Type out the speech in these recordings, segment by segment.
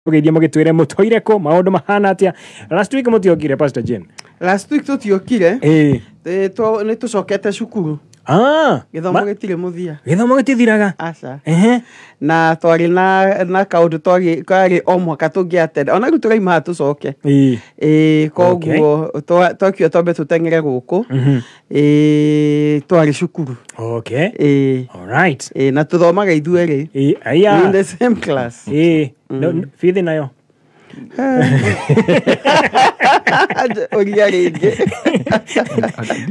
Mũtũgeithie, mũgĩtwĩre mũtũire kũ, maũndũ mahana atĩa. Last week mũtiokire, Pastor Jane? Last week tũtiokire. Ĩĩ. Nĩ tũcokete cukuru. Ah, gĩthomo gĩtirĩ mũthia. Gĩthomo gĩtithiraga. Aca. Ehe. Na twarĩ na kaũndũ twarĩ o mũhaka tũngĩatenda, ona rĩu tũraima haha tũcoke. Ĩĩ, koguo twakiuga twambe tũteng'ere gũkũ. Ĩĩ, twarĩ cukuru. Ĩĩ. Alright. Ĩĩ, na tũthomaga ithuerĩ. Ĩĩ, aya. In the same class. Ĩĩ. No, no, bithi nayo. Ũria rĩngĩ.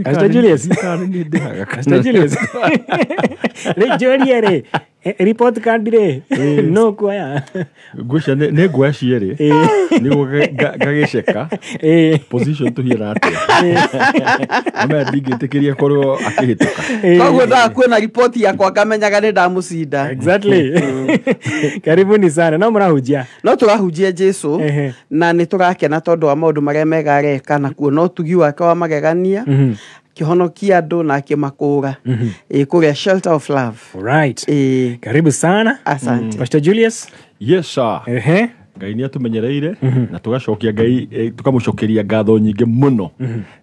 Pastor Julius. Pastor Julius. Rĩ njũrie rĩ, report card rĩ, no kuoya? Ngwĩcia nĩ nguoya cierĩ nĩguo ngagĩceka position tũhiana atĩa. Amenya ndingĩtĩkĩria korwo akĩhĩtũka. Koguo ndakuona riboti yakwa ngamenyaga nĩ ndamũcinda. Exactly. Karibuni sana. No mũrahunjia? No tũrahunjia Jesu. Na nĩ tũrakena tondũ wa maũndũ marĩa mega areka na kuona ũtugi wake wa magegania, akĩhonokia andũ na akĩmakũra. Ĩ, kũrĩa Shelter of Love. Alright. Ĩ. Karibu sana. Asante. Pastor Julius. Yes sir. Ngai nĩ atũmenyereire na tũgacokia Ngai, tũkamũcokeria ngatho nyingĩ mũno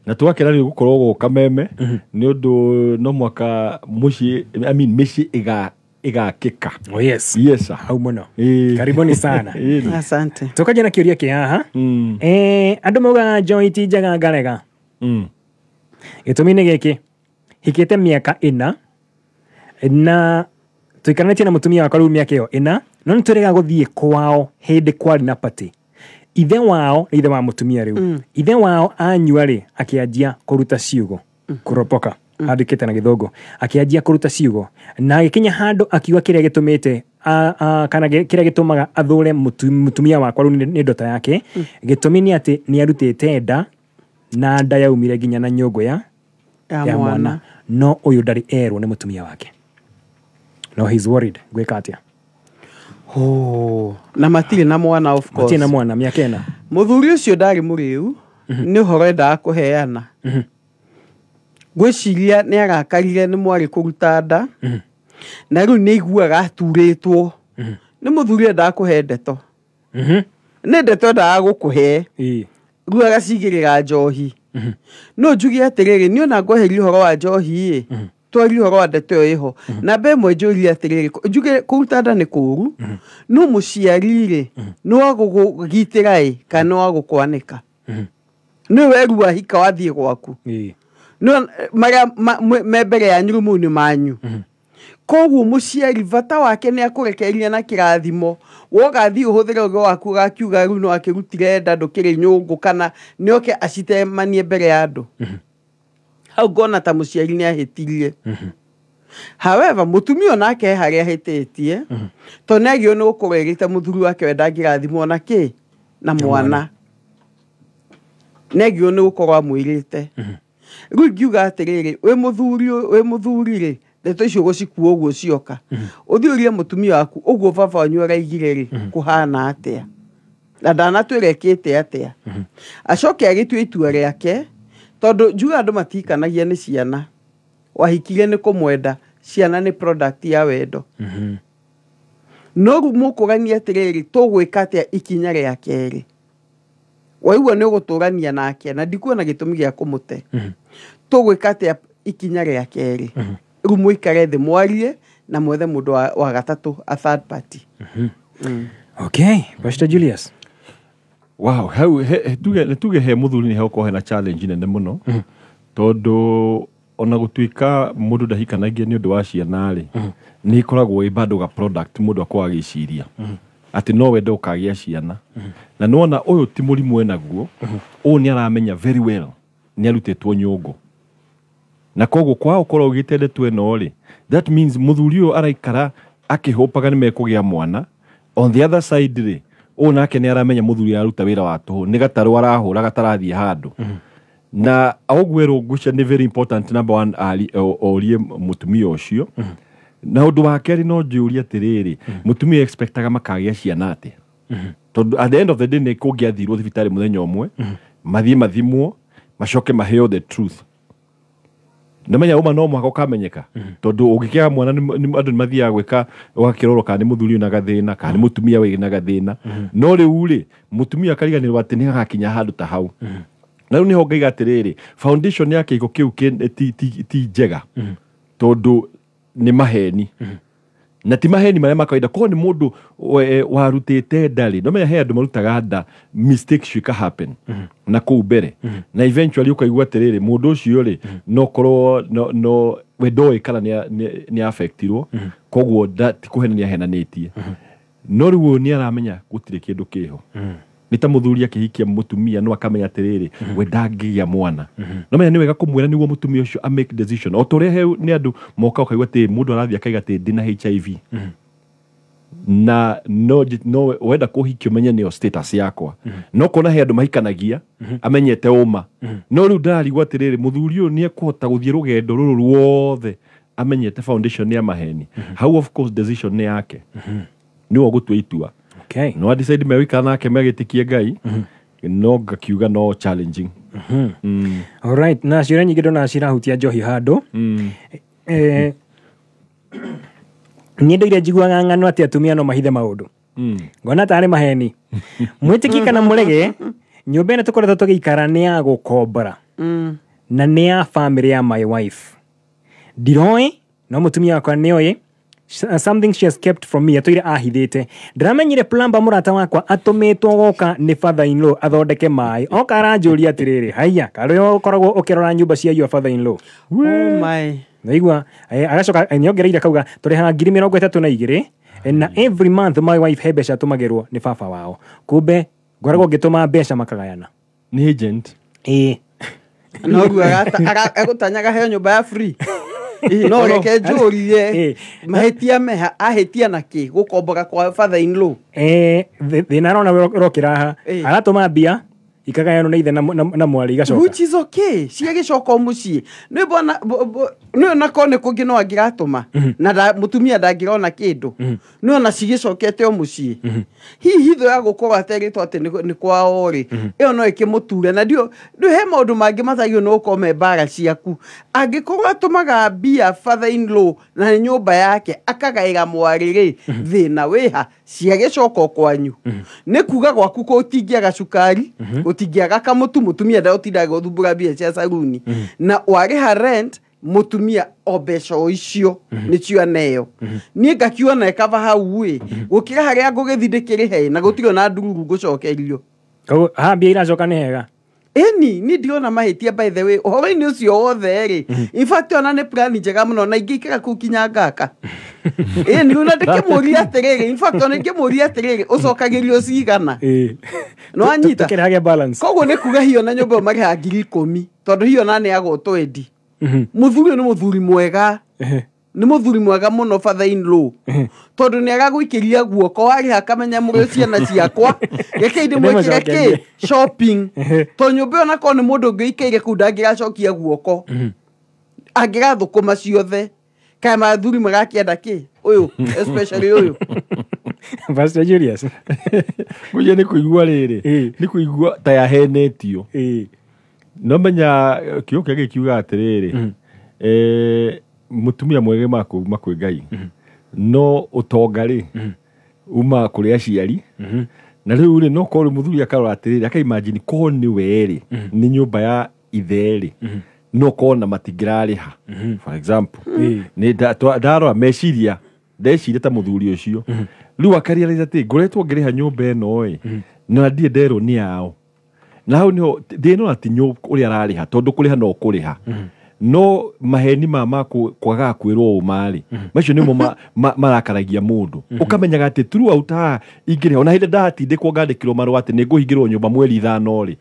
na tũgakena nĩ gũkorwo gũkũ Kameme nĩ ũndũ no mwaka mũciĩ, I mean, mĩciĩ ĩgakĩka. Oh yes. Yes sir. Hau mũno. Ĩĩ. Karibuni sana. Ĩĩ. Asante. Tukaja na kĩũria kĩ haha. Andũ maugaga njohi ti njega, ngarega. Gĩtũmi nĩ gĩkĩ, hikĩte mĩaka 4 na tũikaranĩtie na mũtumia wakwa rĩu mĩaka ĩyo 4, no nĩ tũrega gũthiĩ kwao hĩndĩ kwarĩ na party. Ithe wao nĩ ithe wa mũtumia rĩu. Ithe wao anyua rĩ, akĩanjia kũruta ciugo, kũropoka, andĩkĩte na gĩthũngũ, akĩanjia kũruta ciugo na agĩkinya handũ akiuga kĩrĩa gĩtũmĩte kana kĩrĩa gĩtũmaga athũre mũtumia wakwa rĩu nĩ ndota yake. Gĩtũmi nĩ atĩ nĩ arutĩte nda na nda yaumire nginya na nyũngũ ya ya mwana. Mwana. No ũyũ ndarĩ erwo nĩ mũtumia wake. No he's worried. Gwĩka atĩa? Oh, na matirĩ na mwana, of course. Matirĩ na mwana mĩaka 4. Mũthuri ũcio ndarĩ mũrĩu, nĩ ũhoro endaga kũheana. Ngwĩciria nĩ arakarire nĩ mwarĩ kũruta nda. Na rĩu nĩ aiguaga aturĩtwo. Nĩ mũthuri endaga kũhe ndeto. Nĩ ndeto endaga gũkũhe. Rĩu agacigĩrĩra njohi. No njuge atĩrĩrĩ, niĩ ona ngweheria ũhoro wa njohi ĩ, twarie ũhoro wa ndeto ĩyo ĩho. Namba ĩmwe njũrie atĩrĩrĩ, njuge kũruta nda nĩ kũũru, no mũciari rĩ, nĩ wa gũkũgitĩra ĩ, kana nĩ wa gũkwanĩka? Nĩ weru wahika wathiĩ gwaku. No marĩa me mbere yanyu rĩu mau nĩ manyu. Koguo mũciari bata wake nĩ akũrekereria na kĩrathimo, wogathiĩ ũhũthĩre ũgĩ waku ũgakiuga rĩu no akĩrutire nda ndũkĩrĩ nyũngũ, kana nĩ oke acitemanie mbere ya andũ. Hau ngona ta mũciari nĩ ahĩtirie. However, mũtumia onake he harĩa ahĩtĩtie, tondũ nĩ agĩrĩirwo nĩ gũkorwo erĩte mũthuri wake we ndangĩrathimwo na kĩ? Na mwana. Nĩ agĩrĩirwo nĩ gũkorwo amwĩrĩte. Rĩu ingiuga atĩrĩrĩ, wĩ mũthuri, wĩ mũthuri rĩ, ndeto icio ũgũcikua ũguo cioka. Ũthiĩ ũrie mũtumia waku ũguo baba wanyu araigire rĩ, kũhana atĩa? Na ndanatwĩra ekĩte atĩa? Acoke agĩtue itua rĩake, tondũ njugaga andũ matikanagia nĩ ciana. Wahikire nĩ kũmwenda, ciana nĩ product ya wendo. No rĩu mũkũrania atĩrĩrĩ, tũgwĩka atĩa ikinya rĩa kerĩ? Waigua nĩ ũgũtũrania nake, na ndikuona gĩtũmi gĩa kũmũte. Tũgwĩka atĩa ikinya rĩa kerĩ? Rĩu mũikare thĩ mwarie na mwethe mũndũ wa gatatũ, a third party. Okay, Pastor Julius. Wow, hau he, tuge, tuge he mũthuri nĩ hegũkorwo hena challenge nene mũno. Tondũ ona gũtuĩka mũndũ ndahikanagia nĩ ũndũ wa ciana rĩ, nĩ ĩkoragwo ĩ bado ga product mũndũ akoragwo agĩciria atĩ no wende ũkagĩa ciana. Na nĩwona ũyũ ti mũrimũ enaguo, ũyũ nĩ aramenya very well nĩ arutĩtwo nyũngũ. Na koguo kwaga gũkorwo ũgĩte ndeto ĩno rĩ, that means mũthuri ũyũ araikara akĩhũpaga nĩ mekũgĩa mwana. On the other side rĩ, ũyũ nake nĩ aramenya mũthuri araruta wĩra wa tũhũ, nĩ gatarũ arahũra gatarathiĩ handũ. Na ũguo erwo ngwĩciria nĩ very important number one orie mũtumia ũcio. Na ũndũ wa kerĩ no njũrie atĩrĩrĩ, mũtumia expectaga makagĩa ciana atĩa? Tondũ at the end of the day nĩ kũngĩathirwo thibitarĩ mũthenya ũmwe, mathiĩ mathimwo, macoke maheo the truth. Namenya uma no mũhaka ũkamenyeka tondũ ũngĩkĩaga mwana andũ nĩ mathiaga gwĩka ũgakĩrorwo kana nĩ mũthuri wĩna gathĩna kana nĩ mũtumia wĩna gathĩna. No rĩu rĩ mũtumia akariganĩrwo atĩ nĩ agakinya handũ ta hau. Na rĩu nĩho ngaiga atĩrĩrĩ, foundation ya kĩhiko kĩu ti njega tondũ nĩ maheni. Na ti maheni marĩa ma kawaida. Korwo nĩ mũndũ warutĩte nda rĩ, no menya he andũ marutaga nda, mistakes cika happen na kũu mbere. Na eventually ũkaigua atĩrĩrĩ, mũndũ ũcio rĩ no korwo no we ndoĩ kana nĩ affectirwo, koguo ti kũhenania ahenanĩtie. No rĩu ũyũ nĩ aramenya gũtirĩ kĩndũ kĩho. Nĩ ta mũthuri akĩhikia mũtumia no akamenya atĩrĩrĩ, we ndangĩgĩa mwana. No menya nĩ wega kũmwĩra nĩguo mũtumia ũcio a make decision. O ta ũrĩa he nĩ andũ moka ũkaigua atĩ mũndũ arathiĩ akaiga atĩ ndĩna HIV. Na no wenda kũhikia ũmenye nĩyo status yakwa. No kona he andũ mahikanagia amenyete ũma. No rĩu ndarigwo atĩrĩrĩ, mũthuri ũyũ nĩ ekũhota gũthiĩ rũgendo rũrũ ruothe amenyete foundation ya maheni. Hau of course decision nĩ yake. Nĩwe ũgũtua itua. No decide megũikara nake megĩtĩkie Ngai, no ngakiuga no challenging. All right, na ciũria nyingĩ ndona cirahutia njohi handũ. Niĩ ndoire njiguaga ng'ano atĩ atumia no mahithe maũndũ. Ngona tarĩ maheni. Mwĩtĩkie kana mũrege, nyũmba ĩno tũkoretwo tũgĩikara nĩ ya gũkombora. Na nĩ ya family ya my wife. Ndiroĩ, no mũtumia wakwa nĩoĩ. Something she has kept from me, atũire ahithĩte. Ndĩramenyire plumber mũrata wakwa atũmĩtwo goka nĩ father in law athondeke maĩ. Oka aranjũria atĩrĩrĩ, haiya, karĩ ũkoragwo ũkĩrora nyũmba cia your father in law. Oh my. Naigua, agacoka nĩongereire akauga tũrĩhaga 32,000 na every month my wife he mbeca atũmagĩrwo nĩ baba wao. Kumbe ngoragwo ngĩtũma mbeca makagayana. Nĩ agent. Ĩĩ. No rĩu egũtanyaga heo nyũmba ya free. No reke njũrie mahĩtia meha ahĩtia na kĩ gũkombora kwa father in law. Thĩna arona ũrokĩra haha aratũma mbia ikagayanwo na ithe na mwarĩ igacoka. Which is okay. Ciagĩcoka o mũciĩ. Nĩ bwana nĩ ona korwo nĩ kũngĩ no angĩratũma na mũtumia ndangĩrona kĩndũ. Nĩ ona cigĩcokete o mũciĩ. Hihi hitho ya gũkorwo aterĩtwo atĩ nĩ kwao rĩ, ĩyo no ĩkĩmũture. Na ndio he maũndũ mangĩ matagĩrĩirwo nĩ gũkorwo me mbara ciaku. Angĩkorwo atũmaga mbia father in law na nĩ nyũmba yake akagaĩra mwarĩ rĩ, thĩna wĩha ciagĩcoka o kwanyu. Nĩ kuga gwaku gũtingĩaga cukari, gũtingĩaga kamũtu, mũtumia ndagũtindaga gũthumbũra mbia cia saruni. Na warĩha rent mũtumia o mbeca o icio nĩcio aneo. Niĩ ngakiona ĩkaba hau ĩ, gũkĩra harĩa ngũgĩthiĩ ndĩkĩrĩhe na gũtirĩ ona ndururu ngũcokerio. Koguo haha mbia iracoka nĩ hega. Ĩni, niĩ ndirona mahĩtia by the way, ũhoro-inĩ ũcio wothe rĩ. In fact ona nĩ plan njega mũno na ingĩikara kũu kinya ngaka. Ĩni, ona ndĩkĩmũria atĩrĩrĩ, in fact ona ingĩmũria atĩrĩrĩ, ũcokagĩrio cigana. No anyita. Tũkĩrehage balance. Koguo nĩ kuga hiyo na nyũmba ĩyo marĩhaga 10,000 tondũ hiyo na nĩ agwo 20. Mũthuri ũyũ nĩ mũthuri mwega. Nĩ mũthuri mwega mũno father in law. Tondũ nĩ aragũikĩria guoko warĩha akamenya mũrĩ ciana ciakwa. Rekei ndĩmwĩkĩre kĩ? Shopping. Tondũ nyũmba ĩyo onakorwo nĩ mũndũ ũngĩ ũikaire kũu ndangĩracokia guoko. Angĩrathũkũma ciothe. Kaĩ mathuri marakĩenda kĩ? Ũyũ, especially ũyũ. Pastor Julius. Mũnje nĩ kũigua rĩrĩ. Nĩ kũigua ta yahenetio. No menya kiugo kĩa gĩkiuga atĩrĩrĩ, mũtumia mwega kuma kwĩ Ngai. No ũtonga rĩ, uma kũrĩ aciari. Na rĩu rĩ, no korwo mũthuri akarora atĩrĩrĩ, aka imagine korwo nĩ we rĩ, nĩ nyũmba ya ithe rĩ, no korwo na matingĩrarĩha. For example, nĩ ndarora meciria, ndeciria ta mũthuri ũcio. Rĩu akarealize atĩ ngoretwo ngĩrĩha nyũmba ĩno ĩ, na ndirĩ nderwo nĩ yao. Na hau nĩho thĩna ona ti ũrĩa ararĩha, tondũ kũrĩha no kũrĩha. No maheni ma kwagaga kwĩrwo ũma rĩ, macio nĩmo marakaragia mũndũ. Ũkamenyaga atĩ throughout haha ingĩrĩha, ona hĩndĩ ndatindĩkwo ngandĩkĩrwo marũa atĩ nĩ ngũhingĩrwo nyũmba mweri 5 rĩ,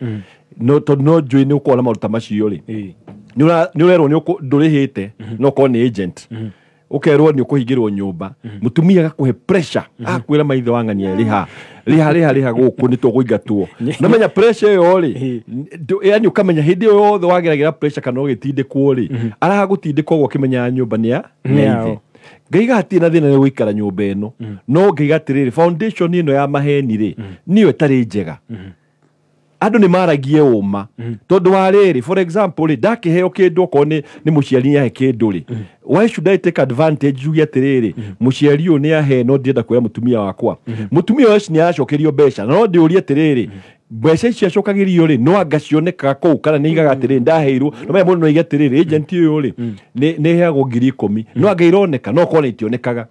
no tondũ no njũĩ nĩ ũkorwo na maũndũ ta macio rĩ, nĩ ũrerwo ndũrĩhĩte, no ũkorwo nĩ agent. Ũkerwo nĩ ũkũhingĩrwo nyũmba, mũtumia agakũhe pressure, agakwĩra maitho wa ng'ania rĩha, rĩha, rĩha, rĩha gũkũ nĩ tũgũingatwo. No menya pressure ĩyo rĩ, yani ũkamenya hĩndĩ ĩyo yothe wageragĩra pressure kana ũgĩtindĩkwo rĩ, aragũtindĩka ũguo akĩmenyaga nyũmba nĩ ya ithe. Ngaiga hatirĩ na thĩna nĩ gũikara nyũmba ĩno, no ngaiga atĩrĩrĩ, foundation ĩno ya maheni rĩ, nĩyo ĩtarĩ njega. Andũ nĩ maragie ũma. Tondũ wa rĩrĩ, for example rĩ, ndakĩheo kĩndũ okorwo nĩ mũciari nĩ ahe kĩndũ rĩ, why should I take advantage njuge atĩrĩrĩ, mũciari ũyũ nĩ ahe no ndĩrenda kwĩra mũtumia wakwa. Mũtumia ũcio nĩ aracokerio mbeca, na no ndĩũrie atĩrĩrĩ, mbeca icio acokagĩrio rĩ, no anga cionekaga kũu kana nĩ igaga atĩrĩrĩ ndaheirwo, no maya mũndũ no aige atĩrĩrĩ, agent ũyũ rĩ, nĩ heagwo 10,000, no anga ironeka, no korwo nĩ itionekaga.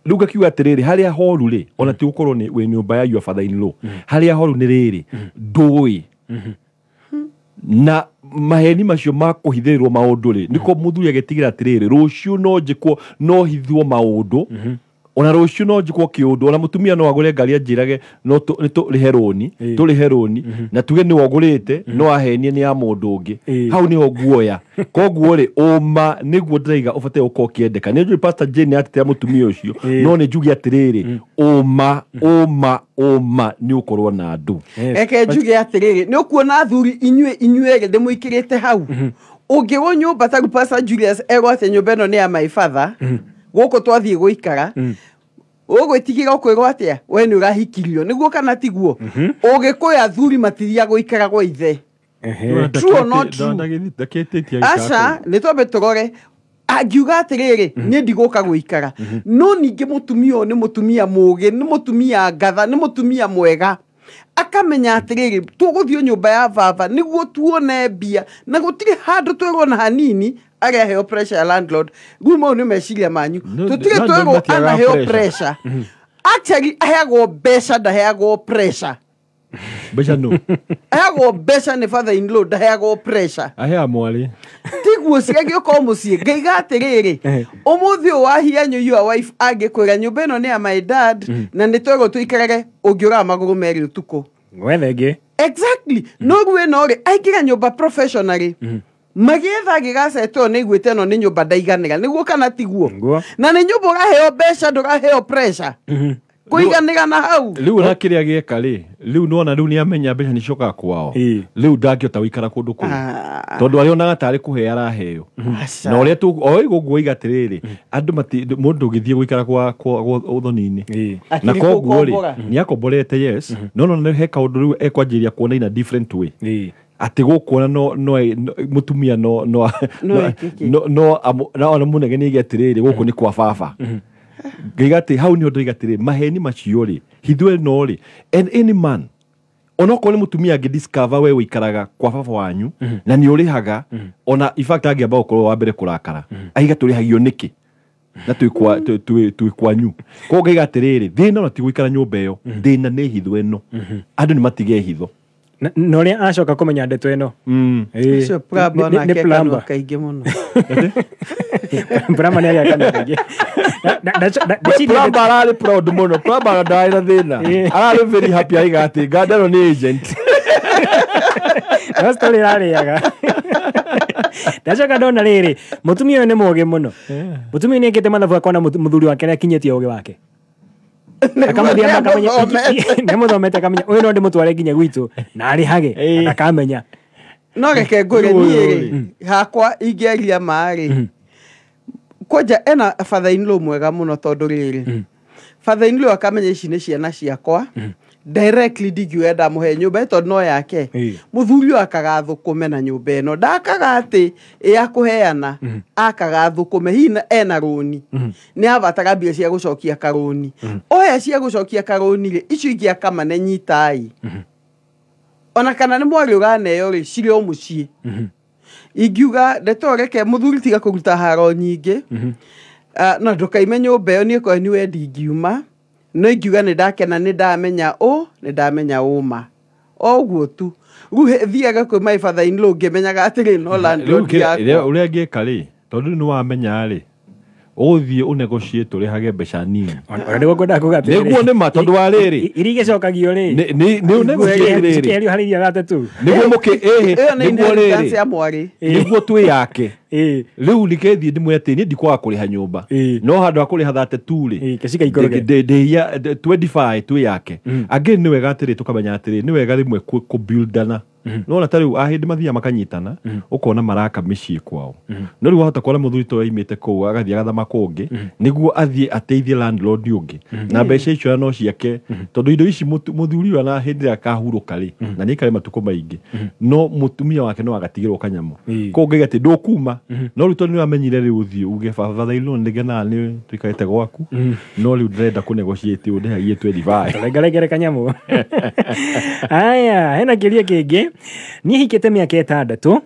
Rĩu ngakiuga atĩrĩrĩ, harĩa horu rĩ, ona ti gũkorwo nĩ wĩ nyũmba ya your father in law, harĩa horu nĩ rĩrĩ, ndũĩ na maheni macio ma kũhithĩrĩrwo maũndũ rĩ, nĩko mũthuri agetigĩra atĩrĩrĩ, rũciũ no njĩkwo, no hithwo maũndũ, ona rũciũ no njĩkwo kĩũndũ, ona mũtumia no agũre ngari anjĩrage no tũrĩhe rũni, tũrĩhe rũni, na tuge nĩwe ũgũrĩte, no ahenie nĩ ya mũndũ ũngĩ. Hau nĩho nguoya. Koguo rĩ, ũma nĩguo ndĩraiga ũbataire gũkorwo ũkĩendeka. Nĩ njũĩ Pastor Jane nĩ atetera mũtumia ũcio, no nĩ njuge atĩrĩrĩ, ũma, ũma, ũma nĩ ũkorwo na andũ. Reke njuge atĩrĩrĩ, nĩ ũkuona athuri inyuĩ inyuĩ erĩ ndĩmũikĩrĩte hau. Ũngĩrwo nyũmba ta rĩu Pastor Julius erwo atĩ nyũmba ĩno nĩ ya my father, gũkũ twathiĩ gũikara, ũgwĩtigĩra ũkwĩrwo atĩa, we nĩ ũrahikirio, nĩguo kana tiguo? Ũgĩkũyũ athuri matithiaga gũikara gwa ithe. True or not true? Aca, nĩ twambe tũrore. Angiuga atĩrĩrĩ, niĩ ndigũka gũikara, no ningĩ mũtumia ũyũ nĩ mũtumia mũũgĩ, nĩ mũtumia ngatha, nĩ mũtumia mwega, akamenya atĩrĩrĩ, tũgũthiĩ nyũmba ya baba nĩguo tuone mbia, na gũtirĩ handũ twĩrwo na hanini arĩa aheo pressure ya landlord. Rĩu mau nĩ meciria manyu. Tũtirĩ twĩrwo anaheo pressure. Actually aheagwo mbeca, ndaheagwo pressure. Mbeca no. Aheagwo mbeca nĩ father in law, ndaheagwo pressure. Ahea mwarĩ. Tiguo cigagĩũka o mũciĩ. Ngaiga atĩrĩrĩ, ũmũthĩ ũyũ wahianyu your wife angĩkwĩra nyũmba ĩno nĩ ya my dad, na nĩ twerwo tũikarage, ũngĩũraga magũrũ merĩ ũtukũ. Gwetha ĩngĩ. Exactly. No rĩu ĩno rĩ, aingĩra nyũmba professionally, magĩetha agĩgacetwo nĩ aiguĩte ĩno nĩ nyũmba ndaiganĩra, nĩguo kana tiguo? Na nĩ nyũmba ũraheo mbeca, ndũraheo pressure. Kũiganĩra na hau. Rĩu ona kĩrĩa gĩeka rĩ, rĩu nĩwona rĩu nĩamenya mbeca nĩicokaga kwao. Rĩu ndangĩhota gũikara kũndũ kũu. Tondũ arĩonaga tarĩ kũheo araheo. Na ũrĩa o ũguo oiga atĩrĩrĩ, andũ mũndũ ũgĩthiĩ gũikara kwa ũthoni-inĩ. Na koguo rĩ, nĩakomborete, yes, no no he kaũndũ rĩu ekwanjĩrĩria kuona in a different way. Atĩ gũkuona no no mũtumia no no no no ona mũnege nĩ atĩrĩrĩ, gũkũ nĩ kwa baba. Ngaiga atĩ hau nĩho ndoiga atĩrĩ, maheni macio rĩ, hitho ĩno rĩ, and any man, onokorwo nĩ mũtumia angĩ discover we ũikaraga kwa baba wanyu, na nĩ ũrĩhaga, ona in fact angĩamba gũkorwo wa mbere kũrakara, aiga tũrĩhagio nĩkĩ? Na twĩ kwanyu. Koguo ngaiga atĩrĩrĩ, thĩna ona ti gũikara nyũmba ĩyo, thĩna nĩ hitho ĩno. Andũ nĩ matige hitho. Na ũrĩa acoka kũmenya ndeto ĩno. Ũcio plumber onake kanua kaingĩ mũno. Plumber nĩ arĩa kanua kaingĩ. Plumber ararĩ proud mũno. Plumber ndarĩ na thĩna. Ararĩ very happy aiga atĩ Ngandano nĩ agent. No story ĩrarĩaga. Ndacoka ndona rĩrĩ, mũtumia ũyũ nĩ mũũgĩ mũno. Mũtumia ũyũ nĩ ekĩte mathabu akona mũthuri wake nĩ akinyĩtie ũgĩ wake. Akamũthia akamenya, nĩ mũthomete akamenya, ũyũ no ndĩmũtware nginya gwitũ na arĩhage, akamenya. No reke ngwĩre niĩ rĩ, hakwa ingĩaria ma rĩ, kwanja ena father in law mwega mũno tondũ rĩrĩ, father in law akamenya ici nĩ ciana ciakwa, directly ndingiuga ndamũhe nyũmba tondũ no yake. Mũthuri ũyũ akaga thũkũme na nyũmba ĩno, ndakaga atĩ ya kũheana, akaga thũkũme, hihi ena rũni, nĩ abatara mbia cia gũcokia karũni. Oya cia gũcokia karũni rĩ, icio ingĩ akamane nyitai. Ona kana nĩ mwarĩ ũraneo rĩ, cirĩ o mũciĩ. Ingiuga ndeto reke mũthuri tiga kũruta haro nyingĩ. No ndũkaime nyũmba ĩyo, niĩ korwo nĩwe ndingiuma. No ingiuga nĩ ndakena, nĩ ndamenya ũ, nĩ ndamenya ũma. O ũguo tu. Rĩu thiaga kwĩ my father in law ngĩmenyaga atĩrĩ, no landlord yakwa. Ũrĩa ngĩka rĩ, tondũ nĩ wamenya rĩ, ũgũthiĩ ũnegotiate ũrĩhage mbeca nini. Ona nĩguo ngwendaga kuga atĩrĩrĩ. Nĩguo nĩ ma, tondũ wa rĩrĩ. Iria igĩcokagio rĩ. Nĩ ũnegotiate rĩrĩ. Cikĩeherio harĩ iria gatatũ. Nĩguo mũkĩ, ĩhĩ, Ĩyo nĩ nĩguo inheritance rĩrĩ. ya mwarĩ. Nĩguo twĩyake. Rĩu nĩkethiĩ ndĩmwĩre atĩ niĩ ndikwaga kũrĩha nyũmba. No handũ ha kũrĩha 32 rĩ, Kĩcika ikoroge. 25 twĩyake. Angĩ nĩ wega atĩrĩ, tũkamenya atĩrĩ, nĩ wega rĩmwe kũbuildana. Nona ta rĩu ahĩndĩ mathiaga makanyitana ũkona maraka mĩciĩ kwao. No rĩu wahota kuona mũthuri to aimĩte kũu agathiĩ agathama kũngĩ nĩguo athiĩ ateithie landlord ũngĩ na mbeca icio no ciake tondũ indo ici mũthuri ũyũ na hĩndĩ ĩrĩa akahurũka rĩ na nĩ aikare matukũ maingĩ no mũtumia wake no agatigĩrwo kanyamũ. Koguo ngaiga atĩ ndũkuma no rĩu tondũ nĩ wamenyire rĩu ũthiĩ uge baba thailũ nĩngenaga nĩ tũikarĩte gwaku no rĩu ndĩrenda kũ negotiate ũndĩhagie 25. Rengaregere kanyamũ. Aya, hena kĩũria kĩngĩ. Niĩ hikĩte mĩaka 6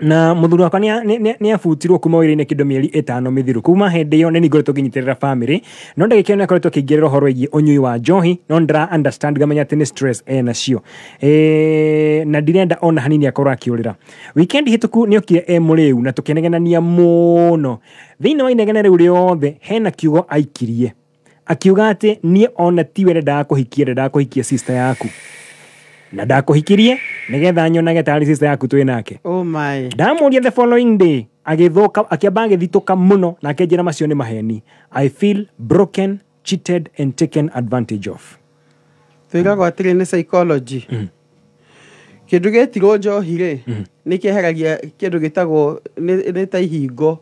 na mũthuri wakwa nĩ abutirwo kuma wĩra-inĩ kĩndũ mĩeri 5 mĩthiru. Kuma hĩndĩ ĩyo nĩ ngoretwo ngĩnyitĩrĩra family, no ndagĩka ĩyo nĩ akoretwo akĩingĩrĩra ũhoro wĩgiĩ ũnyui wa njohi, no ndĩra understand ngamenya atĩ nĩ stress enacio. Na ndirenda ona hanini akorwo akĩũrĩra. Weekend hĩtũku nĩ okire e mũrĩu na tũkĩnegenania mũno. Thĩinĩ wa inegene rĩu rĩothe hena kiugo aikirie. Akiuga atĩ niĩ ona tiwe ndendaga kũhikia, ndendaga kũhikia sister yaku. Na ndakũhikirie nĩgetha nyonage tarĩ sister yaku twĩ nake. Oh my. Ndamũria the following day agĩthũka, akĩamba agĩthitũka mũno na akĩnjĩra macio nĩ maheni. I feel broken, cheated and taken advantage of. Twĩragwo atĩrĩ nĩ psychology. Kĩndũ gĩetirwo njohi rĩ, nĩ kĩeheragia kĩndũ gĩtagwo nĩ ta ihingo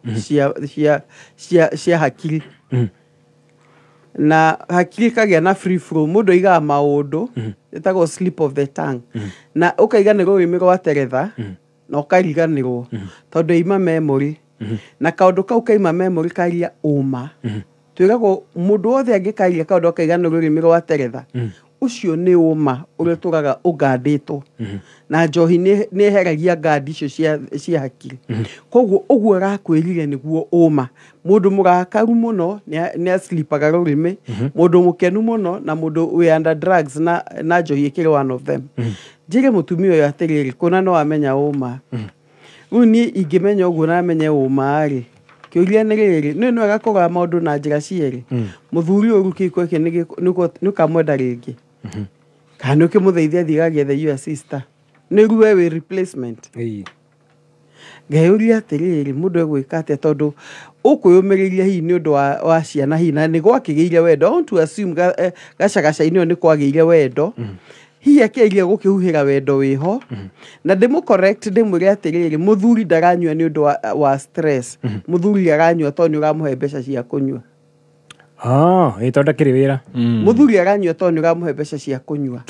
cia hakiri. Na hakiri kagĩa na free flow, mũndũ aigaga maũndũ ĩtagwo slip of the tongue. Na ũkaiganĩrwo rũrĩmĩ rwa teretha na ũkariganĩrwo tondũ ima memory. Na kaũndũ kau kaima memory karia ũma. Twĩragwo mũndũ wothe angĩkaria kaũndũ akaiganĩrwo rũrĩmĩ rwa teretha, ũcio nĩ ũma ũrĩa ũtũraga ũgandĩtwo. Na njohi nĩ ĩheragia ngandi icio cia hakiri. Koguo ũguo arakwĩrire nĩguo ũma. Mũndũ mũrakaru mũno nĩ aslipaga rũrĩmĩ, mũndũ mũkenu mũno na mũndũ wĩ under drugs na njohi ĩkĩrĩ one of them. Njĩre mũtumia ũyũ atĩrĩrĩ, kũna no amenya ũma. Rĩu niĩ ingĩmenya ũguo na amenye ũma rĩ, kĩũria nĩ rĩrĩ, nĩ wega kũrora maũndũ na njĩra cierĩ. Mũthuri ũyũ kĩhiko gĩkĩ nĩ ũkamwenda rĩngĩ. Kana nĩ ũkĩmũtheithia athiĩ agagĩethe your sister. Nĩ rĩu we wĩ replacement. Ngeyũria atĩrĩrĩ, mũndũ egwĩka atĩa tondũ ũkwĩyũmĩrĩria hihi nĩ ũndũ wa ciana hihi na nĩ gwakĩgĩire wendo. I want to assume gacagaca-inĩ ĩyo nĩ kwagĩire wendo. Hihi akĩgeria gũkĩhuhĩra wendo wĩho. Na ndĩmũ correct ndĩmwĩre atĩrĩrĩ, mũthuri ndaranyua nĩ ũndũ wa stress. Mũthuri aranyua tondũ nĩ ũramũhe mbeca cia kũnyua. Ĩ tondũ ndakĩrĩ wĩra. Mũthuri aranyua tondũ nĩ ũramũhe mbeca cia kũnyua.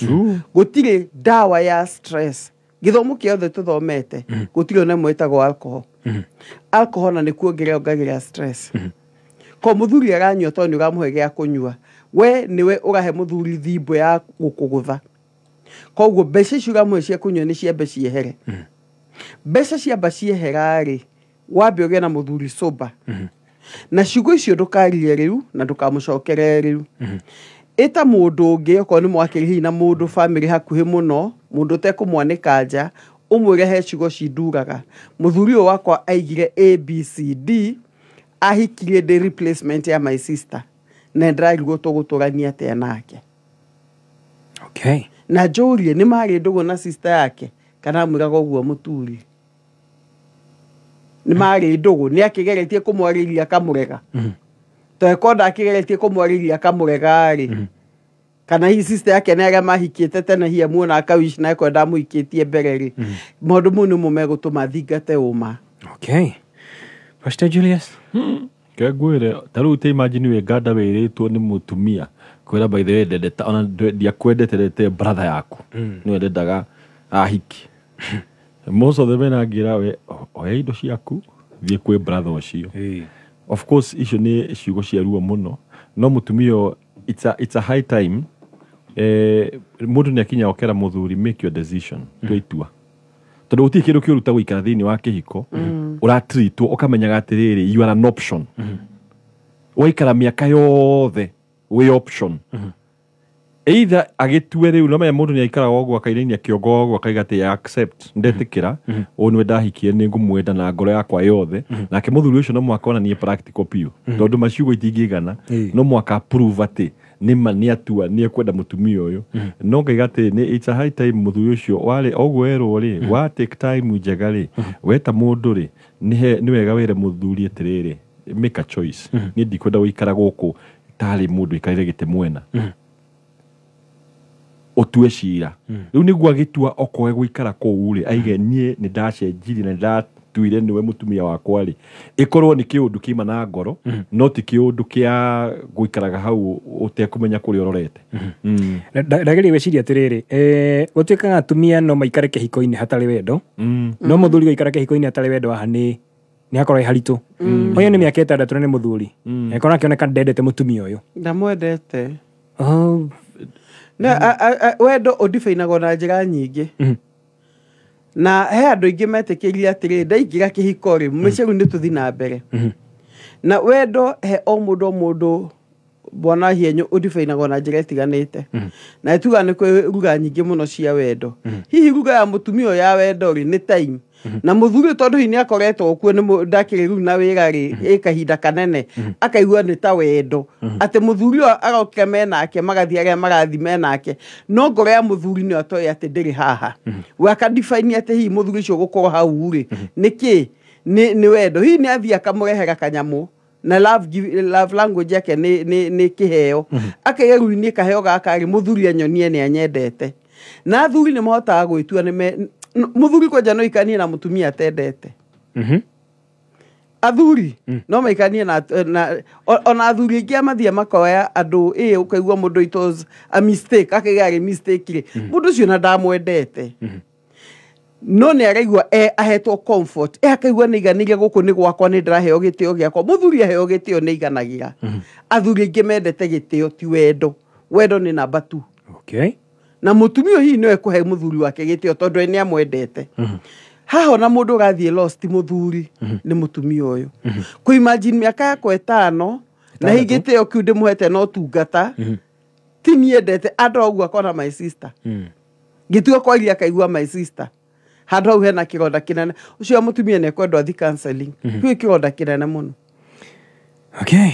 Gũtirĩ ndawa ya stress. Gĩthomo kĩothe tũthomete, gũtirĩ ona ĩmwe ĩtagwo alcohol. Alcohol na nĩ kuongerera ongagĩrĩra stress. Ko mũthuri aranyua tondũ nĩ ũramũhe gĩa kũnyua. We nĩwe ũrahe mũthuri thimbo ya gũkũgũtha. Koguo mbeca icio ũramũhe cia kũnyua nĩ ciambe ciehere. Mbeca ciamba ciehera rĩ, wambe ũgĩe na mũthuri sober. Na ciugo icio ndũkarie rĩu na ndũkamũcokerere rĩu. Ĩta mũndũ ũngĩ okorwo nĩ mwakĩrĩ hihi na mũndũ family hakuhĩ mũno, mũndũ ũtekũmwanĩka nja, ũmwĩre he ciugo cinduraga. Mũthuri ũyũ wakwa aigire A B C D, ahikirie ndĩ replacement ya my sister. Na ndĩrarigwo tũgũtũrania atĩa nake. Okay. Na njũrie nĩ marĩ ndũgũ na sister yake kana amwĩraga ũguo mũturi. Nĩ marĩ ndũgũ, nĩ akĩgeretie kũmwarĩria akamũrega. Tondũ korwo ndakĩgeretie kũmwarĩria akamũrega rĩ, kana hihi sister yake nĩ arĩa mahikĩte tene hihi amuona akawish na akorwo ndamũhikĩtie mbere rĩ, maũndũ mau nĩmo megũtũma thingate ũma. Okay. Pastor Julius. Ke ngwĩre, ta rĩu ta imagine wĩ nganda wĩrĩtwo nĩ mũtumia kwĩra by the way ndendete ona ndiakwendete ndendete brother yaku. Nĩwe ndendaga ahiki. Most of the men angĩra we oya indo ciaku thiĩ kwĩ brother ũcio. Of course icio nĩ ciugo cia ruo mũno, no mũtumia it's a high time. Mũndũ nĩ akinya okera mũthuri make your decision, tua itua. Tondũ gũtirĩ kĩndũ kĩũru ta gũikara thĩinĩ wa kĩhiko, ũratreatwo ũkamenyaga atĩrĩrĩ you are an option. Waikara mĩaka yothe wĩ option. Either agĩtue rĩu no menya mũndũ nĩ aikaraga ũguo akainainia kĩongo ũguo akaiga atĩ accept ndetĩkĩra ũyũ nĩwe ndahikie nĩ ngũmwenda na ngoro yakwa yothe. Nake mũthuri ũcio no mũhaka onanie practical biũ tondũ maciugo itingĩigana, no mũhaka prove atĩ nĩma nĩ atua nĩ ekwenda mũtumia ũyũ. No ngaiga atĩ nĩ it's a high time mũthuri ũcio warĩ ũguo erwo rĩ, wa take time njega rĩ, weta mũndũ rĩ, nĩ wega wĩre mũthuri atĩrĩrĩ make a choice. Niĩ ndikwenda gũikara gũkũ tarĩ mũndũ ũikarĩire gĩtĩ mwena. Ũtue cira rĩu nĩguo agĩtua okorwo egũikara kũu rĩ, aige niĩ nĩ ndacenjirie na nĩ ndatuire nĩwe mũtumia wakwa rĩ, ĩkorwo nĩ kĩũndũ kĩma na ngoro, no ti kĩũndũ kĩa gũikaraga hau ũtekũmenya kũrĩa ũrorete. Ndageria gwĩciria atĩrĩrĩ, gũtuĩkaga atumia no maikare kĩhiko-inĩ hatarĩ wendo, no mũthuri gũikara kĩhiko-inĩ hatarĩ wendo haha nĩ hakorwo ĩ haritũ. Ũyũ nĩ mĩaka 6 na nĩ mũthuri, akorwo akĩoneka ndendete mũtumia ũyũ. Ndamwendete. Na wendo ũdifainagwo na njĩra nyingĩ. Na he andũ aingĩ metĩkĩrie atĩrĩ, ndaingĩra kĩhiko rĩ, mĩciĩ rĩu nĩ tũthiĩ na mbere. Na wendo he o mũndũ o mũndũ, bwana Hienyu, ũdifainagwo na njĩra ĩtiganĩte. Na tuga nĩ kwĩ ruga nyingĩ mũno cia wendo. Hihi ruga ya mũtumia ũyũ ya wendo rĩ nĩ time. Na mũthuri ũyũ tondũ hihi nĩ akoretwo kuo nĩ ndakĩrĩ rĩu na wĩra rĩ, ĩ kahinda kanene, akaigua nĩ ta wendo. Atĩ mũthuri ũyũ arokire menake, magathiĩ arĩa marathiĩ menake, no ngoro ya mũthuri nĩyo atoĩ atĩ ndĩrĩ haha. We akadifaini atĩ hihi mũthuri ũcio gũkorwo hau rĩ, nĩ kĩ? Nĩ wendo. Hihi nĩ athiĩ akamũrehera kanyamũ, na love language yake nĩ kĩheo. Akaiga rĩu niĩ kaheo gaka rĩ, mũthuri anyonie nĩ anyendete. Na athuri nĩ mahotaga gwĩtua nĩ mũthuri kwanja no aikanie na mũtumia atendete. Athuri no maikanie na ona athuri aingĩ mathiĩ makoya andũ, ĩ ũkaigua mũndũ it was a mistake, akaiga arĩ mistake rĩ, mũndũ ũcio na ndamwendete. No nĩ araigua ahetwo comfort, akaigua nĩ iganĩire gũkũ nĩ gwakwa, nĩ ndĩraheo gĩtĩo gĩakwa. Mũthuri aheo gĩtĩo nĩ iganagĩra. Athuri aingĩ mendete gĩtĩo ti wendo. Wendo nĩ namba 2. Okay. Na mũtumia hihi nĩwe kũhe mũthuri wake gĩtĩo tondũ nĩ amwendete. Haha ona mũndũ ũrathiĩ lost mũthuri nĩ mũtumia ũyũ. Kũ imagine mĩaka yakwa 5 na hihi gĩtĩo kĩu ndĩmũhete no tungata, ti niendete andũ ũguo akona my sister. Gĩtuo kwaria akaigua my sister. Handũ hau hena kĩronda kĩnene. Ũcio mũtumia nĩ ekwendwo athiĩ counseling. Kĩu kĩronda kĩnene mũno. Okay.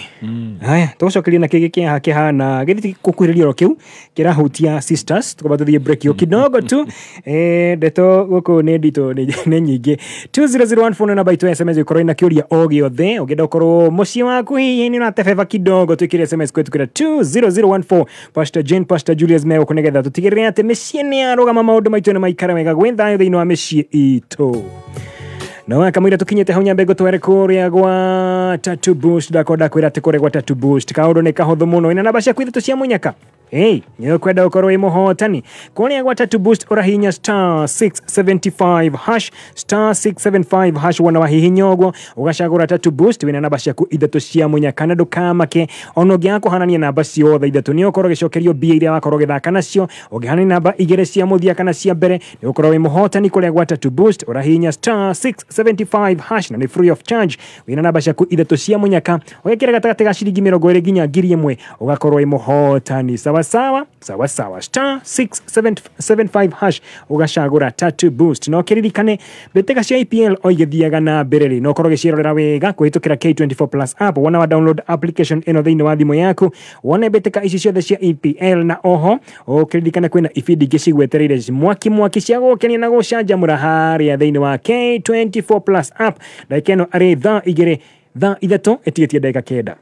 Haya, tũgũcokeria na kĩngĩ kĩaha kĩhana gĩthiĩ gũkuhĩrĩria oro kĩu kĩrahutia sisters, tũkwamba tũthiĩ break yo kidogo tu. Ndeto gũkũ nĩ nditũ nĩ nyingĩ. 20014 namba itũ ya SMS ĩkorwo ĩna kĩũria o gĩothe, ũngĩenda ũkorwo mũciĩ waku hihi nĩ ũratebeba kidogo, twĩkĩre SMS kũhetũkĩra 20014. Pastor Jane, Pastor Julius megũkũ nĩgetha tũtigĩrĩre atĩ mĩciĩ nĩ yarũgama, maũndũ maitũ nĩ maikara wega gwĩ thayũ thĩinĩ wa mĩciĩ itũ. No kamwira tukinyete hau nyambe ngũtware kũrĩa gwa Tattoo Boost, ndakonda kwĩra atĩ kũrĩa gwa Tattoo Boost kaũndũ nĩ kahũthũ mũno, ina namba ciaku ithatũ cia mũnyaka. Hey, nĩ ũkwenda ũkorwo wĩ mũhotani kũrĩa gwa Tattoo Boost, ũrahihinya star 675 hash, star 675 hash, wona wahihinya ũguo ũgacagũra Tattoo Boost, wĩna namba ciaku ithatũ cia mũnyaka, na ndũkamake ona ũngĩaga kũhanania namba ciothe ithatũ nĩ ũkorwo ũgĩcokerio mbia iria wakorwo ũgĩthaka nacio. Ũngĩhanania namba igĩrĩ cia mũthia kana cia mbere nĩ ũkorwo wĩ mũhotani kũrĩa gwa Tattoo Boost, ũrahihinya star 675 hash na nĩ free of charge. Wĩna namba ciaku ithatũ cia mũnyaka, ũgekĩra gatagatĩ ga ciringi 20 nginya 1000 ũgakorwo wĩ mũhotani. Sawa sawa sawa sawa, star 675 hash ũgacagũra Tattoo Boost. No kĩririkane mbĩtĩka cia EPL o igĩthiaga na mbere rĩ, no ũkorwo ũgĩciĩrorera wega kũhĩtũkĩra K24 Plus app. Wona wa download application ĩno thĩinĩ wa thimũ yaku, wone mbĩtĩka ici ciothe cia EPL, na oho ũkĩririkane kwĩna ibindi ingĩ cigwetereire mwaki mwaki cia gũkenia na gũcanjamũra harĩa thĩinĩ wa K24 Plus app. Ndagĩka ĩno arĩ thaa 2 thaa 3 ĩtigĩtie ndagĩka 9.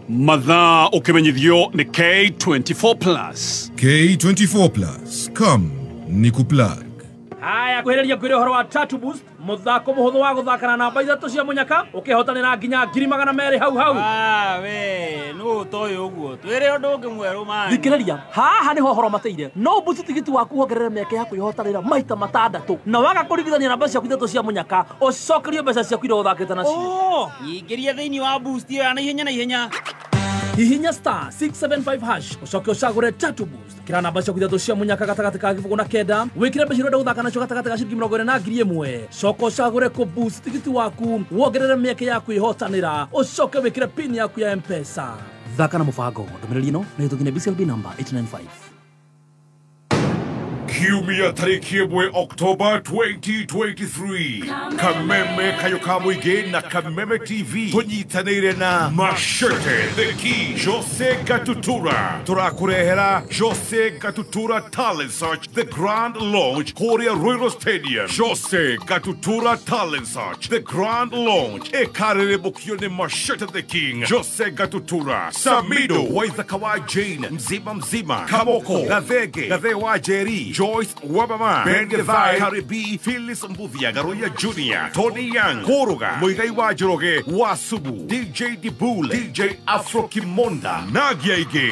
Mathaa ũkĩmenyithio nĩ K24 Plus. K24 Plus, come nikuplug. Haya, kwĩhĩrĩria kwĩrĩ ũhoro wa Tattoo Boost, mũthako mũhũthũ wa gũthaka na namba ithatũ cia mũnyaka, ũkĩhotanĩra nginya 200,000 hau hau. We nũ ũtoĩ ũguo, twĩre ũndũ ũngĩ mwerũ mani. Thikĩrĩria, haha nĩho ũhoro mateire. No boost tigiti waku wongerere mĩeke ya kwĩhotanĩra maita 6, na waga kũringithania namba ciaku ithatũ cia mũnyaka, ũcokerio mbeca ciaku iria ũthakĩte nacio. Nyingĩria thĩinĩ wa boost ĩyo ya naihenya naihenya. Hihinya star 675 hash ũcoke ũcagũre Tattoo Boost. Kĩra namba ciaku ithatũ cia mũnyaka gatagatĩ ka 0 na 9, wĩkĩre mbeca iria ũrenda gũthaka nacio gatagatĩ ga ciringi 20 na 1000. Coka ũcagũre kũ boost tigiti waku wongerere mĩeke ya kwĩhotanĩra, ũcoke wĩkĩre pin yaku ya M-Pesa. Thaka na mũbango. Ndũmĩrĩri ĩno nĩ ĩhĩtũkie BCLB number 895. Kiumia tarĩki 1 October 2023 Kameme Kayo ka Mũingĩ na Kameme TV tũnyitanĩire na Machete The Key Jose Gatutura tũrakũrehera Jose Gatutura Talent Search The Grand Launch kũrĩa Ruiru Stadium. Jose Gatutura Talent Search The Grand Launch ĩkarĩrĩmbũkio nĩ Machete The King Jose Gatutura Samido Waithaka wa Jane Mzima Mzima Kamoko Gathege Gathe wa Jerry Joyce Wabama Ben Gethai Karibi Phyllis Mbuthia Garoya Junior Tony Young Koroga Muigai wa Njoroge wa Subu DJ Dibule DJ Afro Kimonda Nagia Ige.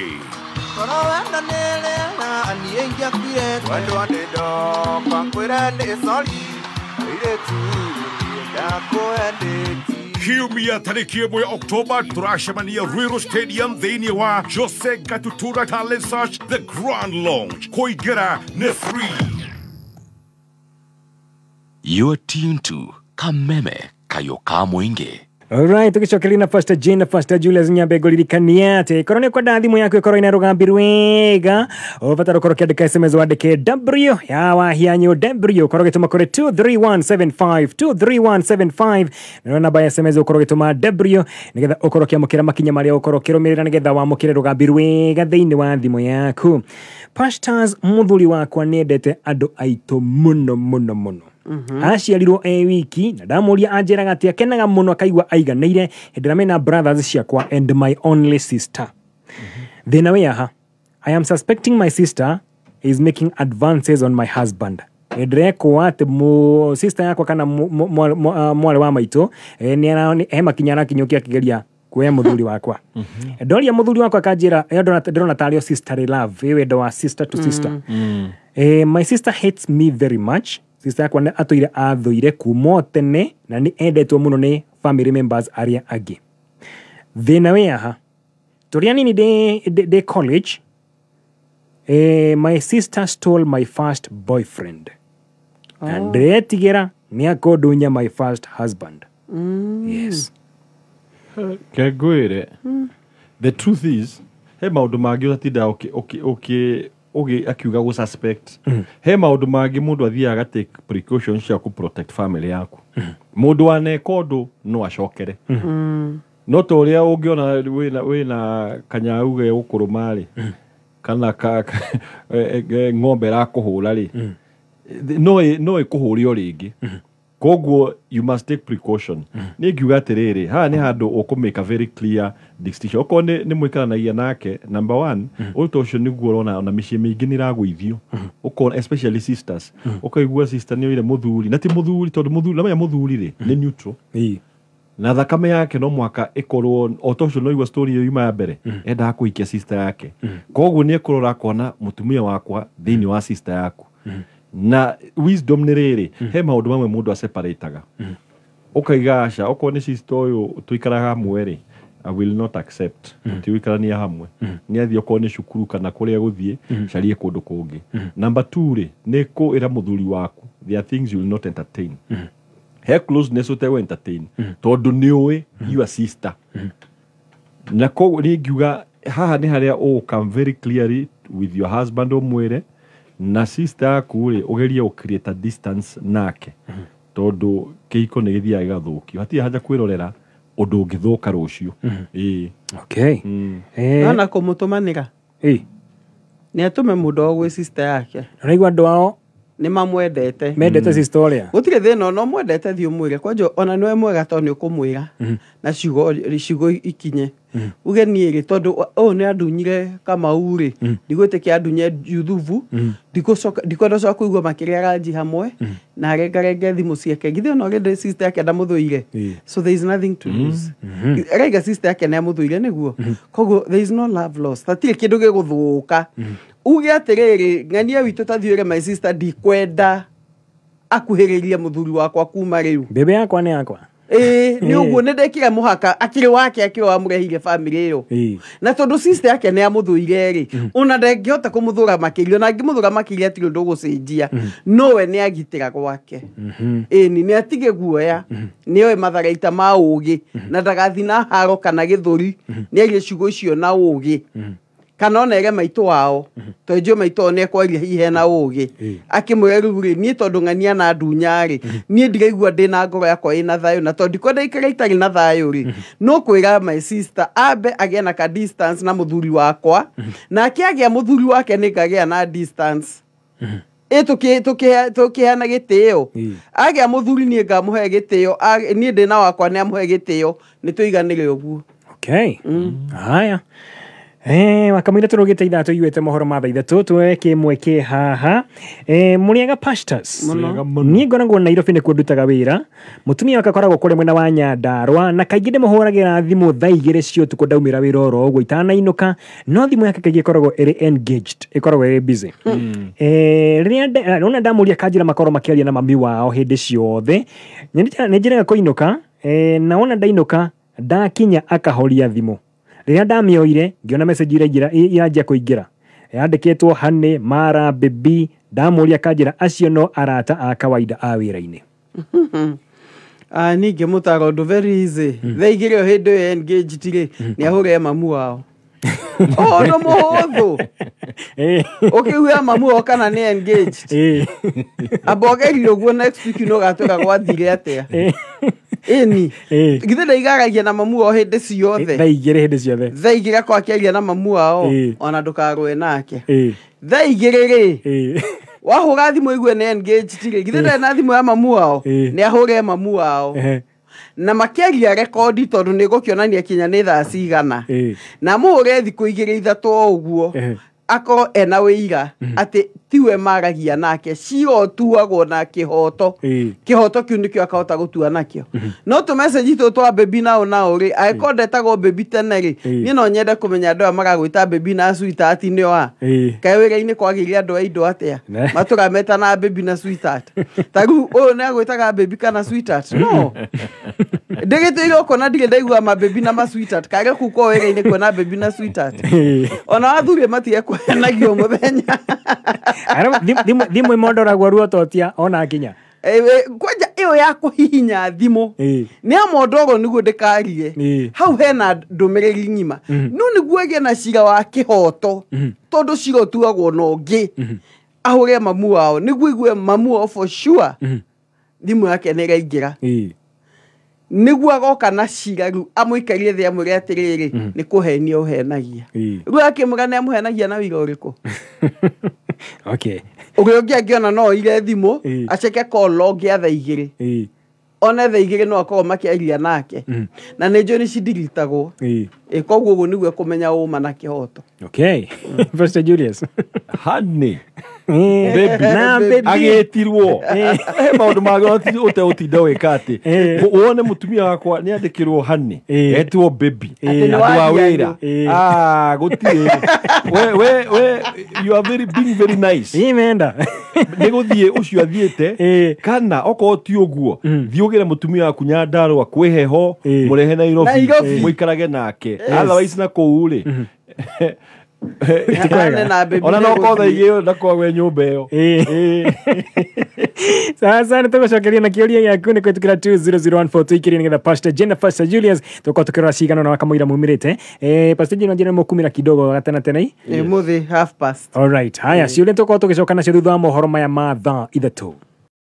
Kiumia tarĩki 1 October tũracemania Ruiru Stadium thĩinĩ wa Jose Gatutura Talent Search The Grand Launch. Kũingĩra nĩ free. You're tuned to Kameme Kayo ka Mũingĩ. Alright, tugicokeria na Pastor Jane na Pastor Julius Nyambe ngũririkania atĩ korwo nĩ ũkwenda thimũ yaku ĩkorwo ĩna rũgambi rwega ũbatara ũkorwo ũkĩandĩka SMS wandĩke W ya Wahianyũ W ũkorwo ũgĩtũma kũrĩ 23175 23175 nayo namba ya SMS ũkorwo ũgĩtũma W nĩgetha ũkorwo ũkĩamũkĩra makinya marĩa ũkorwo ũkĩrũmĩrĩra nĩgetha wamũkĩre rũgambi rwega thĩinĩ wa thimũ yaku. Pastors, mũthuri wakwa nĩendete andũ aitũ mũno mũno mũno. Aciarirwo e wiki na ndamũria anjĩraga atĩ akenaga mũno akaigua aiganĩire hĩndĩ ĩrĩa mena brothers ciakwa and my only sister. Thĩna wĩ aha, I am suspecting my sister is making advances on my husband. Ndĩrekwo atĩ sister yakwa kana mwarĩ wa maitũ he makinya arakinyũkia akĩgeria kuoya mũthuri wakwa. Ndoria mũthuri wakwa akanjĩra ndĩrona tarĩ o sisterly love, ĩ wendo wa sister to sister. My sister hates me very much. Sister yakwa nĩ atũire athũire kuma o tene na nĩ endetwo mũno nĩ family members arĩa angĩ. Thĩna wĩ aha, tũrĩ anini ndĩ college, my sister stole my first boyfriend. Na ndĩretigĩra nĩ akũndunya my first husband. Yes. Kengwĩre, the truth is, he maũndũ mangĩ ũtatinda ũkĩ akiuga gũ suspect. He maũndũ mangĩ mũndũ athiaga take precautions cia kũ protect family yaku. Mũndũ waneka ũndũ no acokere. No ta ũrĩa ũngĩona wĩna kanyau ge gũkũrũma rĩ, kana ng'ombe ĩrakũhũra rĩ, no ĩkũhũre o rĩngĩ. Koguo you must take precaution. Niĩ ngiuga atĩrĩrĩ, haha nĩ handũ ũkũ make a very clear distinction. Okorwo nĩ mũikaranagia nake, number one, ũndũ ta ũcio nĩguo ũrona ona mĩciĩ mĩingĩ nĩ ĩragũithio. Ũkona especially sisters. Ũkaigua sister nĩ oire mũthuri, na ti mũthuri tondũ mũthuri, namenya mũthuri rĩ, nĩ neutral. Na thakame yake no mwaka ĩkorwo o ta ũcio no igua story ĩyo yuma ya mbere, endaga kũhikia sister yake. Koguo nĩ ekũrora akona mũtumia wakwa thĩinĩ wa sister yaku. Na wisdom nĩ rĩrĩ, he maũndũ mamwe mũndũ aseparataga. Ũkaiga aca, okorwo nĩ sister ũyũ tũikaraga hamwe rĩ, I will not accept. Tũtiũikarania hamwe. Nĩ athiĩ okorwo nĩ cukuru kana kũrĩa gũthiĩ, carie kũndũ kũngĩ. Number 2 rĩ, nĩ kũĩra mũthuri waku, there are things you will not entertain. He closeness ũtegũ entertain. Tondũ nĩ ũĩ your sister. Na koguo niĩ ngiuga haha nĩ harĩa ũ come very clearly with your husband ũmwĩre, na sister yaku rĩ, ũgerie gũ create a distance nake. Tondũ kĩhiko nĩ gĩthiaga gĩgathũkio. Hatirĩ haja kwĩrorera ũndũ ũngĩthũka rũciũ. Ĩĩ. Okay. Ona kũmũtũmanĩra. Nĩ atũme mũndũ o gwĩ sister yake. Ũraigua andũ ao nĩ mamwendete. Mendete sister ũrĩa. Gũtirĩ thĩna ona ũmwendete thiĩ ũmwĩre. Kwanja ona nĩwe mwega tondũ nĩ ũkũmwĩra. Na ciugo ikinye. Uge niĩ rĩ, tondũ ũyũ nĩ andunyire Kamau rĩ, ndigwĩtĩkia andunye Juthubu, ndikwenda gũcoka kũigua makĩrĩa ranji hamwe, na arengarenge thimũ ciake. Githĩ ona already sister yake ndamũthũire. So there is nothing to lose. Araiga sister yake nĩ amũthũire nĩguo. Koguo there is no love lost. Hatirĩ kĩndũ gĩgũthũka. Uge atĩrĩrĩ, ng'ania witũ ta thiĩ ũre my sister ndikwenda akuhĩrĩrie mũthuri wakwa kuma rĩu. Bebe yakwa nĩ yakwa. Ĩĩ, nĩ ũguo nĩ ndekire mũhaka akĩrĩ wake akĩrĩ wamũrehire family ĩyo. Na tondũ sister yake nĩ amũthũire rĩ, ona ndangĩhota kũmũthũra makĩria, ona angĩmũthũra makĩria hatirĩ ũndũ ũgũcenjia. No we nĩ agitĩra gwake. Ĩni nĩ atige guoya, nĩ oe matharaita ma ũgĩ, na ndagathiĩ na haro kana gĩthũri, nĩ arie ciugo icio na ũgĩ. Kana ona ere maitũ wao tondũ njũĩ maitũ wao nĩekwaria hihi hena ũgĩ akĩmwĩra rĩu rĩ niĩ tondũ ng'ania na ndunya rĩ niĩ ndiraigua ndĩna ngoro yakwa ĩna thayũ na tondũ ndikwenda ikara itarĩ na thayũ rĩ no kwĩra my sister ambe agĩe na ka distance na mũthuri wakwa nake agĩa mũthuri wake nĩngagĩa na distance tũkĩheana gĩtĩo agĩa mũthuri niĩ ngamũhe gĩtĩo niĩ ndĩna wakwa nĩamũhe gĩtĩo nĩtũiganĩre ũguo. Okay. Haya. Wakamwira tũrũgĩte ithaa tũiguĩte mohoro ma thaa ithatũ tuoe kĩmwe kĩ haha. Mũrĩega pastors. Niĩ ngoragwo Nairobi nĩkuo ndutaga wĩra. Mũtumia wakwa akoragwo kũrĩa mwena wa Nyandarũa na kaingĩ ndĩmũhũragĩra thimũ thaa 2 cia ũtukũ ndaumĩra wĩra oro ũguo itanainũka, no thimũ yake kaingĩ ĩkoragwo ĩrĩ engaged, ĩkoragwo ĩrĩ busy. Rĩrĩa ona ndamũria kanjĩra makorwo makĩaria na mami wao hĩndĩ ciothe, nĩ njĩraga kũinũka, na wona ndainũka ndakinya akahoria thimũ. Rĩrĩa ndamĩoire ngĩona message iranjia kũingĩra yandĩkĩtwo honey, mara, baby. Ndamũria kanjĩra acio no arata a kawaida a wĩra-inĩ. Niĩ ngĩmũtara ũndũ very easy. Thaa 2 o hĩndĩ ĩyo engaged rĩ nĩahũre mamu wao. Ũndũ mũhũthũ. Ũkĩiguĩra mamu wao kana nĩ engaged. Amba ũgerie ũguo next week no ũgatwĩra gwathire atĩa. Ĩni. Githĩ ndaigaragia na mamu wao hĩndĩ ciothe. Thaa 2 hĩndĩ ciothe. Thaa 2 akorwo akĩaria na mamu wao ona ndũkarũe nake. Thaa 2 rĩ wahũra thimũ igue nĩ engaged rĩ githĩ ndarĩ na thimũ ya mamu wao nĩ ahũre mamu wao. Na makĩaria rekondi tondũ nĩ gũkĩonania kinya nĩ thaa cigana. Na mũhũre thikũ 2 3 o ũguo akorwo ena wĩira atĩ tiwe maragia nake cira ũtuagwo na kĩhoto. Kĩhoto kĩu nĩkĩo akahota gũtua nakĩo. No tũ message tũtũ twa baby nao nao rĩ angĩkorwo ndetagwo baby tene rĩ niĩ no nyende kũmenya andũ aya maragwĩta baby na sweetheart nĩo a. Kaĩ wĩra-inĩ kwagĩire andũ a indo atĩa matũrametana baby na sweetheart. Ta rĩu ũyũ nĩagwĩtaga baby kana sweetheart? No. Ndĩgĩtĩire ũkona ndirĩ ndaigua ma baby na ma sweetheart. Kaĩ kũu kwao wĩra-inĩ kuona baby na sweetheart. Ona athuri matige kũhenagio mũthenya. Thimũ ĩmondoragwo ruo totia ona nginya. Kwanja ĩyo ya kũhihinya thimũ nĩ amondorwo nĩguo ndĩkarie. Hau hena ndũmĩrĩri ng'ima. No nĩguo ĩgĩe na cira wa kĩhoto tondũ cira ũtuagwo na ũngĩ ahũre mamu wao nĩguo igue mamu wao for sure thimũ yake nĩ ĩraingĩra. Nĩguo agoka na cira rĩu amũikarie thĩ amwĩre atĩrĩrĩ nĩ kũhenia ũhenagia. Rĩu akĩmwĩra nĩ amũhenagia na wĩira ũrĩkũ? Okay. Ũrĩa ũngĩ angĩona no oire thimũ aceke call log ya thaa 2. One thaa 2 no akorwo makĩaria nake. Na nĩ njũĩ nĩ cindiritagwo. Koguo ũguo nĩguo ekũmenya ũma na kĩhoto. Okay. Pastor Julius. Honey. Baby. Na baby. Agĩtirwo. He maũndũ mangĩ ũtegũtinda ũgĩka atĩ. Wone mũtumia wakwa nĩ andĩkĩrwo honey. Etwo baby. Andũ a wĩra. Gũtirĩ. We you are very being very nice. Imenda. Nĩ gũthiĩ ũcio athiĩte kana okorwo ti ũguo thiĩ ũgĩre mũtumia waku Nyandarũa kwĩ heho mũrehe Nairobi mũikarage nake. Otherwise na kũu rĩ ona no korwo thaa 2 ndakorwo nyũmba ĩyo. Sasa nĩtũgũcokeria na kĩũria gĩaku nĩ kũhĩtũkĩra 20014 tũikĩrie nĩgetha Pastor Jennifer, Pastor Julius tũkorwo tũkĩrora cigana na wakamũira mumĩrĩte. Pastor Jennifer njĩra mũkumĩra kidogo gatene tene. Mũthĩ half past. All right. Haya ciũria tũkorwo tũgĩcoka nacio thutha wa mohoro maya ma thaa 3.